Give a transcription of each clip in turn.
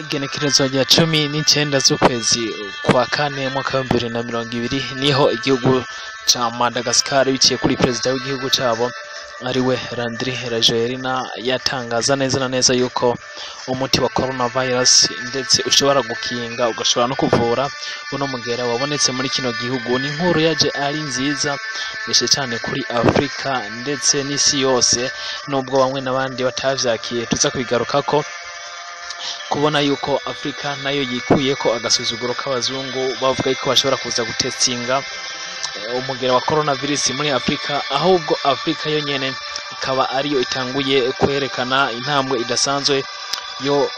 Igenekerezo rya 19 z'ukwezi kwa kane, mwaka wa 2020, niho igihugu ca Madagascar, biciye kuri perezida w'igihugu cabo ariwe Andry Rajoelina, yatangaza neza na neza yuko umuti wa coronavirus ndetse ushobora gukinga, ugashobora no kuvura uno mugera wabonetse muri kino gihugu. Ni inkuru yaje ari nziza ndetse cyane kuri Afrika ndetse n'isi yose, nubwo bamwe n'abandi batavyakiye. Tuza kubigarukako, kubona yuko Afrika nayo yikuye ko agasuzuguro k'abazungu bavuga yuko bashobora kuza gutetsinga umugera wa coronavirus muri Afrika, ahubwo Afrika yo nyene ikaba ariyo itanguye kwerekana intambwe idasanzwe yo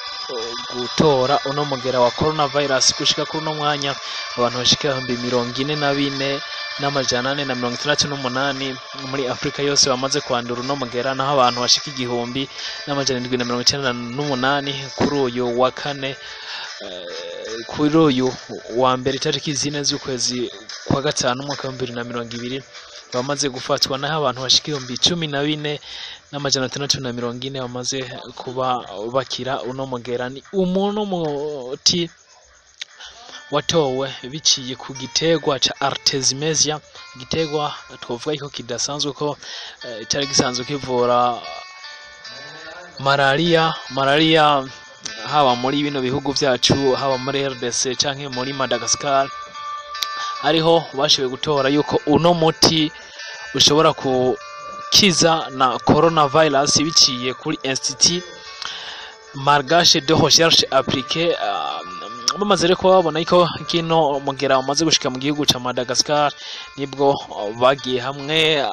gutora uno mugera wa coronavirus. Gushika kuri uno mwanya, abantu bashika 44,468 muri Afrika yose bamaze kwandura uno mugera, naho abantu bashika 1798 kuri uyu wa kane, kuri uyu wa mbere itariki 4 z'ukwezi kwa gatanu umwaka wa 2020 bamaze gufatwa, naho abantu bashika 14,640 bamaze kuba bakira uno mugera. Ni umuntu muti watowe biciye ku giterwa ca Artemisia, igiterwa twovuga yuko kidasanzwe, ko cari gisanzwe kivura malaria haba muri bino bihugu vyacu, haba muri RDC canke muri Madagascar. Ariho bashoboye gutora yuko uno muti ushobora gukiza na coronavirus, biciye kuri Institut Malgache de Recherche Appliquée. Bamaze rero kuba babona ko kino mugera umaze gushika mu gihugu ca Madagascar, nibwo bagiye hamwe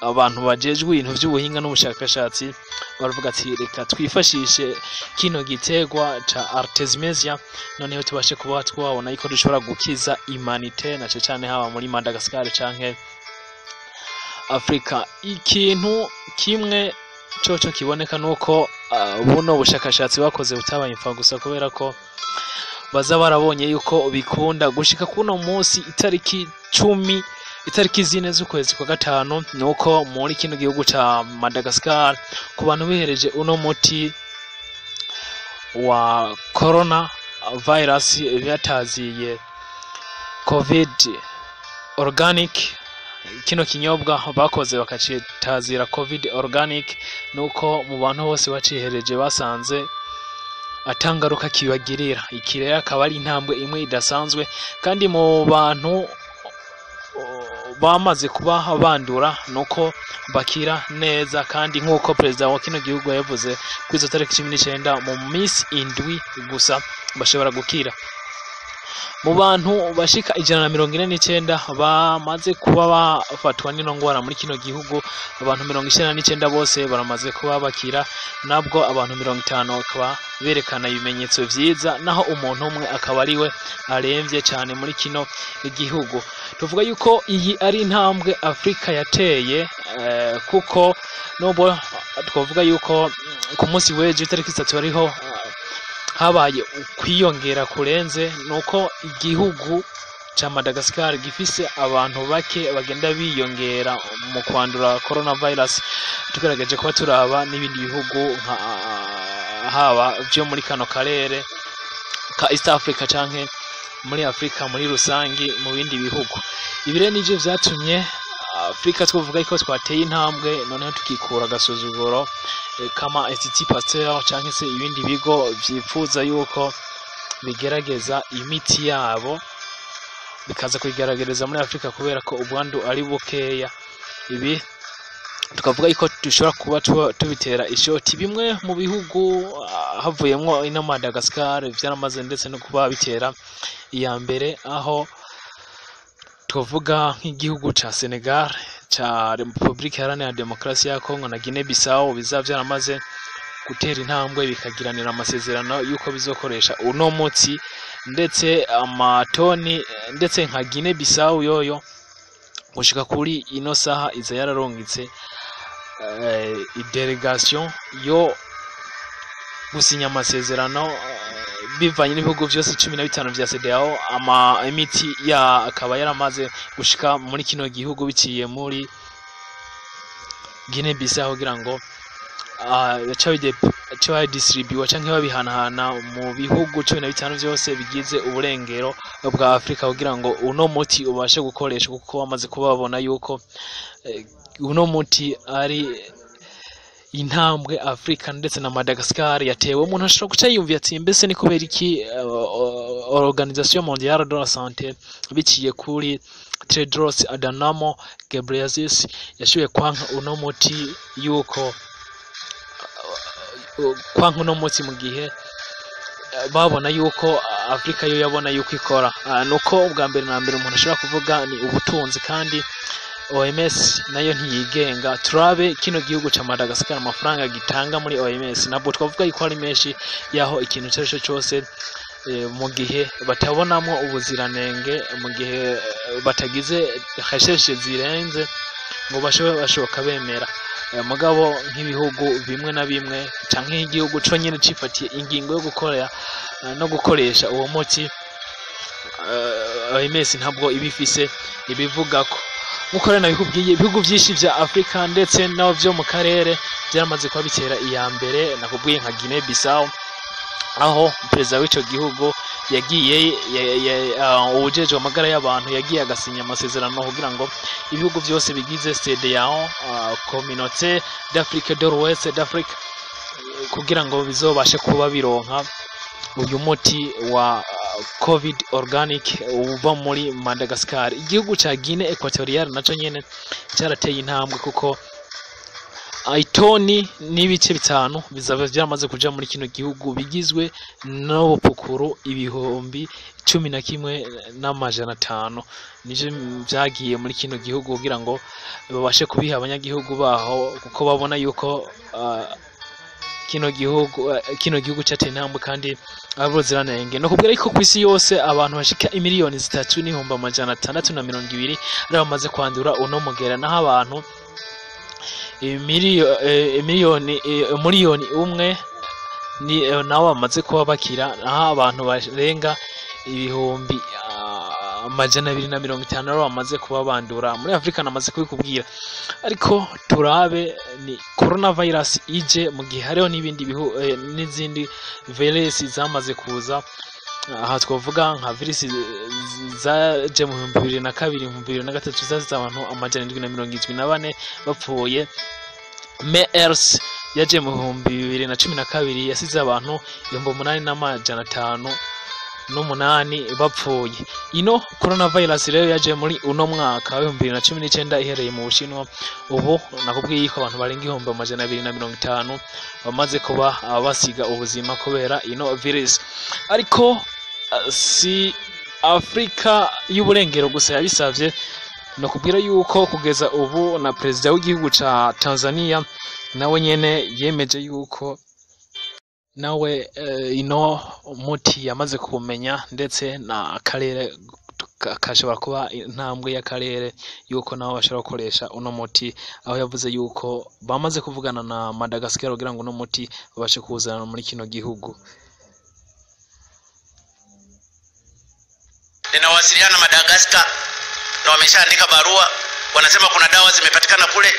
abantu bajejwe ibintu vy'ubuhinga n'ubushakashatsi, baravuga ati: "Reka twifashishe kino giterwa ca Artemisia, noneho tubashe kuba twabona yuko dushobora gukiza humanité, na cane cane haba muri Madagascar canke Afrika." Ikintu kimwe coco kiboneka nuko buno bushakashatsi bakoze butabaye imfa gusa, kubera ko baza barabonye yuko bikunda. Gushika kuno munsi itariki 10, itariki 4 z'ukwezi kwa gatanu, nuko muri kino gihugu ca Madagascar, ku bantu bihereje uno muti wa corona virus byataziye Covid Organic, kino kinyobwa bakoze bakacitazira Covid Organic, nuko mu bantu bose bacihereje basanze atangaruka kibagirira. Iki rero akaba ari intambwe imwe idasanzwe, kandi mu bantu bamaze kuba bandura nuko bakira neza, kandi nk'uko perezida wa kino gihugu yavuze kuri izo tariki 19, mu minsi 7 gusa bashobora gukira. Mu bantu bashika 149 bamaze kuba bafatwa n'ino ngwara muri kino gihugu, abantu 99 bose baramaze kuba bakira, nabwo abantu 50 bakaba berekana ibimenyetso vyiza, naho umuntu umwe akaba ariwe aremvye cane muri kino gihugu. Tuvuga yuko iyi ari intambwe Afrika yateye, kuko nubwo twavuga yuko ku munsi w'ejo itariki 3 hariho habaye ukwiyongera kurenze, nuko igihugu ca Madagascar gifise abantu bake bagenda biyongera mu kwandura coronavirus, tugerageje kuba turaba n'ibindi bihugu nka haba vyo muri kano karere ka East Africa canke muri Afrika muri rusangi mu bindi bihugu. Ibi rero nivyo vyatumye Afrika twavuga ko twateye intambwe, noneho tukikura agasuzuguro kama Institut Pasteur canke se ibindi bigo vyipfuza yuko bigerageza imiti yabo, bikaza kuyigaragariza muri Afrika, kubera ko ubwandu ari bukeya. Ibi tukavuga yuko dushobora kuba tubitera ishoti bimwe mu bihugu, havuyemwo ino Madagascar vyaramaze ndetse no kuba bitera iya mbere, aho twavuga nk'igihugu ca Senegal, ca Republika Iharanira Demokarasi ya Congo na Guinea Bissau bizaba vyaramaze gutera intambwe, bikagiranira amasezerano yuko bizokoresha uno muti, ndetse amatoni, ndetse nka Guinea Bissau yoyo gushika kuri ino saha iza yararungitse délégation yo gusinya amasezerano, bivanye n'ibihugu vyose 15 vya CEDEAO. Ama imiti ya akaba yaramaze gushika muri kino gihugu biciye muri Guinea Bissau, kugira ngo Bace badistribuwa canke babihanahana mu bihugu 15 vyose bigize uburengero bwa Afrika, kugira ngo uno muti ubashe gukoreshwa, kuko bamaze kuba babona yuko uno muti ari intambwe Afrika ndetse na Madagascar yatewe. Umuntu ashobora guca yiyumvira ati: mbese ni kubera iki Organisation Mondiale de la Santé, biciye kuri Tedros Adhanom Ghebreyesus, yashoboye kwanka uno muti, yuko kwanka uno muti mu gihe babona yuko Afrika yo yabona yuko ikora? Nuko ubwa mbere na mbere umuntu ashobora kuvuga ni ubutunzi, kandi OMS nayo ntiyigenga. Turabe kino gihugu ca Madagascar, amafaranga gitanga muri OMS ntabwo twavuga yuko ari menshi, yaho ikintu icyo ari cyo cyose mu gihe batabonamo ubuziranenge, mu gihe batagize recherche zirenze ngo bashobore bashoboka bemera. Mugabo nk'ibihugu bimwe na bimwe canke nk'igihugu conyene cifatiye ingingo yo gukora no gukoresha uwo muti, OMS ntabwo iba ifise ibivugako. Nk'uko rero nabikubwiye, ibihugu vyinshi vya Afrika ndetse nabo vyo mu karere vyaramaze kuba bitera iya mbere. Nakubwiye nka Guinea Bissau, aho perezida w'ico gihugu yagiye, uwujejwe amagara y'abantu yagiye agasinya amasezerano kugira ngo ibihugu vyose bigize CEDEAO, Communauté d'Afrique de l'Ouest d'Afrique, kugira ngo bizobashe kuba bironka uyu muti wa Covid organic uva muri Madagascar. Igihugu ca Guinea Equatorial naco nyene cyarateye intambwe, kuko itoni n'ibice 5 bizaba byamaze kuja muri kino gihugu, bigizwe n'ubupukuru 11,500, nivyo vyagiye muri kino gihugu kugira ngo babashe kubiha abanyagihugu baho, kuko babona yuko kino gihugu cateye intambwe kandi abuziranenge. No kubwira yuko kw'isi yose abantu bashika 3,620,000 ari bamaze kwandura uno mugera, naho abantu 1 miliyoni ni nabo bamaze kuba bakira, naho abantu barenga 250,000 nabo bamaze kuba bandura muri Afrika. Namaze kubikubwira, ariko turabe ni coronavirus ije mu gihe hariho n'ibindi n'izindi virus zamaze kuza. Aha twavuga nka virus zaje mu 2002, 2003, zazize abantu 774 bapfuye. MERS yaje mu 2012, yasize abantu 8,508 bapfuye. Ino coronavirus rero yaje muri uno mwaka wa 2019, ihereye mu Bushinwa. Ubu nakubwiye ko abantu barenga 250,000 bamaze kuba basiga ubuzima kubera ino virus. Ariko si Afrika y'uburengero gusa yabisavye. No kubwira yuko kugeza ubu na perezida w'igihugu ca Tanzania nawe nyene yemeje yuko nawe ino muti yamaze kumenya, ndetse na akarere kashobora kuba intambwe y'akarere yuko nabo bashobora gukoresha uno muti, aho yavuze yuko bamaze kuvugana na Madagascar kugira ngo uno muti babashe kuwuzana muri kino gihugu. Ninawasiliana Madagascar na wameshaandika barua, wanasema kuna dawa zimepatikana kule.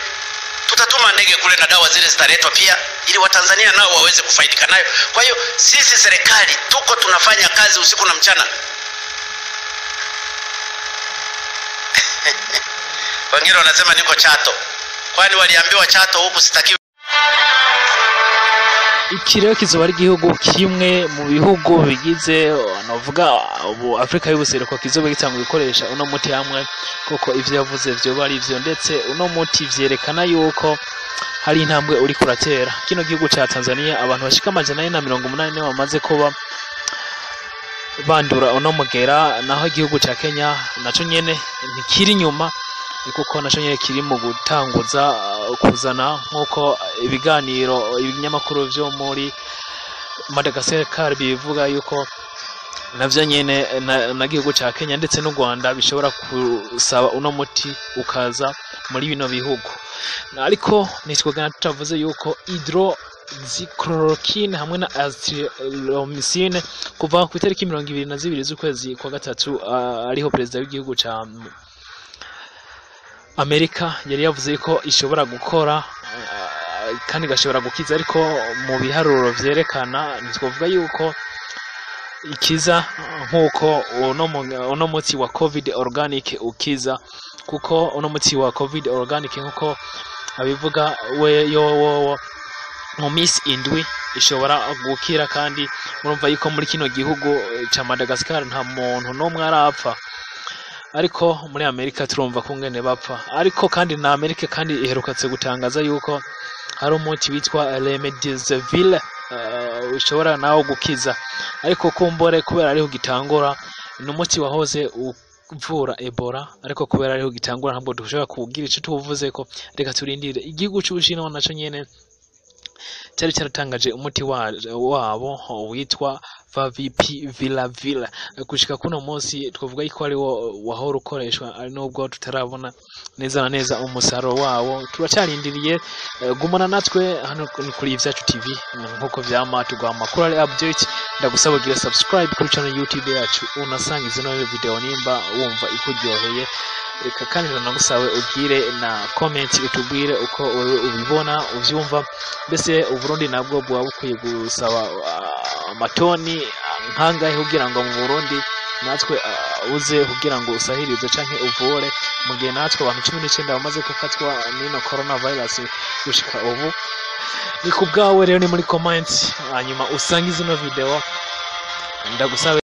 Tutatuma ndege kule na dawa zile zitaletwa pia, ili Watanzania nao waweze kufaidika nayo. Kwa hiyo sisi serikali tuko tunafanya kazi usiku na mchana. Wengine wanasema niko Chato, kwani waliambiwa Chato huku sitakiwi. Iki rero kizoba ari igihugu kimwe mu bihugu bigize, navuga ubu, Afrika y'ubuseruko kizoba gitanga gukoresha uno muti hamwe, kuko ivyo yavuze vyoba ari ivyo, ndetse uno muti vyerekana yuko hari intambwe uri kuratera. Kino gihugu ca Tanzania, abantu bashika 480 nibo bamaze kuba bandura uno mugera, naho igihugu ca Kenya naco nyene ntikiri inyuma, kuko naco nyene kiri mu gutanguza kuzana, nk'uko ibiganiro ibinyamakuru vyo muri Madagascar bivuga yuko navyo nyene na gihugu ca Kenya ndetse n'u Rwanda bishobora gusaba uno muti ukaza muri bino bihugu. Ariko ntitwogana tutavuze yuko hydroxychloroquine hamwe na azithromycin, kuva ku itariki 22 z'ukwezi kwa gatatu, ariho perezida w'igihugu ca Amerika yari yavuze ko ishobora gukora. kandi gashobora gukiza, ariko mu biharuro vyerekana ntitwovuga yuko ikiza nk'uko uno muti wa COVID organic ukiza, kuko uno muti wa COVID organic nk'uko abivuga we yowowo mu minsi 7 ishobora gukira. Kandi murumva yuko muri kino gihugu ca Madagascar nta muntu n'umwe arapfa, ariko muri Amerika turumva kungene bapfa. Ariko kandi na Amerika kandi iherukatse gutangaza yuko hari umuti witwa Remdesivir ushobora nawo gukiza, ariko kumbore kubera ariho gitangura, ni umuti wahoze uvura Ebola, ariko kubera ariho gitangura ntabwo dushobora kugira ico tuwuvuzeko, reka turindire. Igihugu c'Ubushinwa naco nyene cyari cyaratangaje umuti wabo witwa Favipiravir. Gushika kuno munsi twavuga yuko ariwo wahora ukoreshwa, nubwo tutarabona neza na neza umusaruro wawo, turacarindiriye. Gumana natwe hano kuri Ivyacu TV nkuko vyama tuguha amakuru ari update. Ndagusaba ugire subscribe kuri channel YouTube yacu, unasangize no video nimba wumva ikuryoheye. Reka kandi ndanagusabe ugire na comment utubwire uko wewe ubibona uvyumva. Mbese Uburundi nabwo bwaba bukwiye gusaba amatoni nkangahe kugira ngo mu Burundi natwe uze kugira ngo usahirize canke uvure, mu gihe natwe abantu 19 bamaze gufatwa n'ino coronavirus gushika ubu? Ni ku bwawe rero, ni muri comment, hanyuma usangize ino video, ndagusabe.